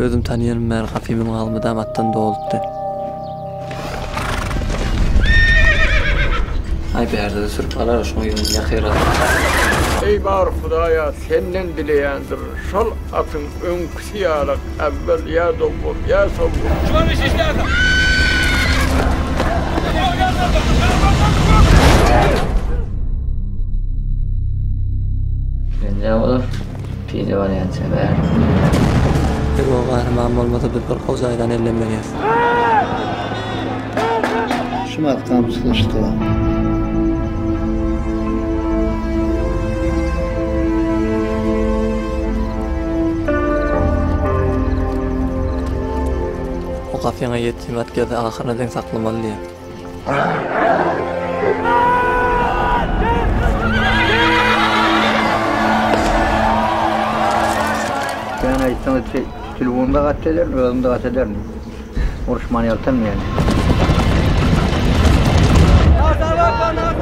Özüm tanýanym bäri gapymyň agzy mydam atdan dolupdy. Aý bärde-de sürüp alar şoň ýüzüni ýakyrak. Eý bar Hudaýa senden dileýändir şol atyň öňküsi ýalak äwwel ýa dowwum ýa sowwum. Nä bolar? Pide barýança bäri. Eger o gahryman bolmasa biz bir gowy jaýdan ellenmelýäs. Şumat gamçylaşdy. O gapyňa ýetdim at gelse ahyryna deň saklamaly diýýär. Sen aýtsaň telefon-da gat ederin, özüm-de gat ederin. Uruşman ýaltanmaýan.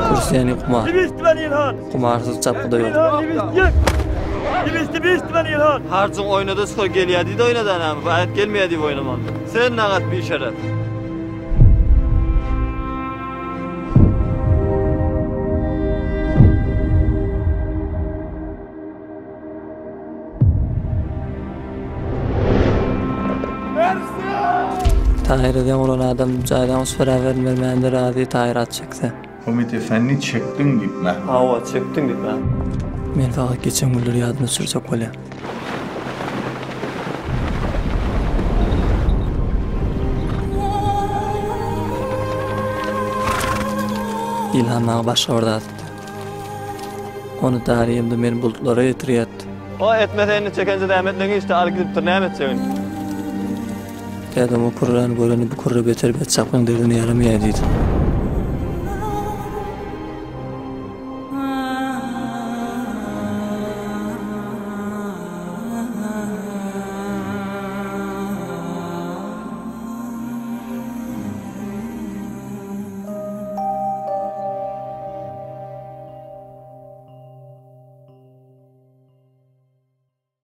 Kurs ýany kumar. Kumarsyz çapgyda ýok. Harjyň oýnada çykar gelýär diýdi oýnadan hem. Aýat gelmeýär diýip oýnamaly. Sen nagat bişerep. Taýyra deň bolan adam jaýdan uçbara berilmände razy Taýyr at çekse. Umyt efendi çekdiň diýip mä. Hawa çekdiň diýip mä. Men fakat geçen günleri ýadyma düşürjek bolýan. Ilham maňa başga bir zat etdi. Ony Dariýemde meni bulutlara ýetirýärdi. O etmese indi çekenje zähmetleň işde alyp gidipdir näme etjek indi. Dädem o kürräni görende bu kürre beter bet çapgyň derdine ýaramaýar diýdi.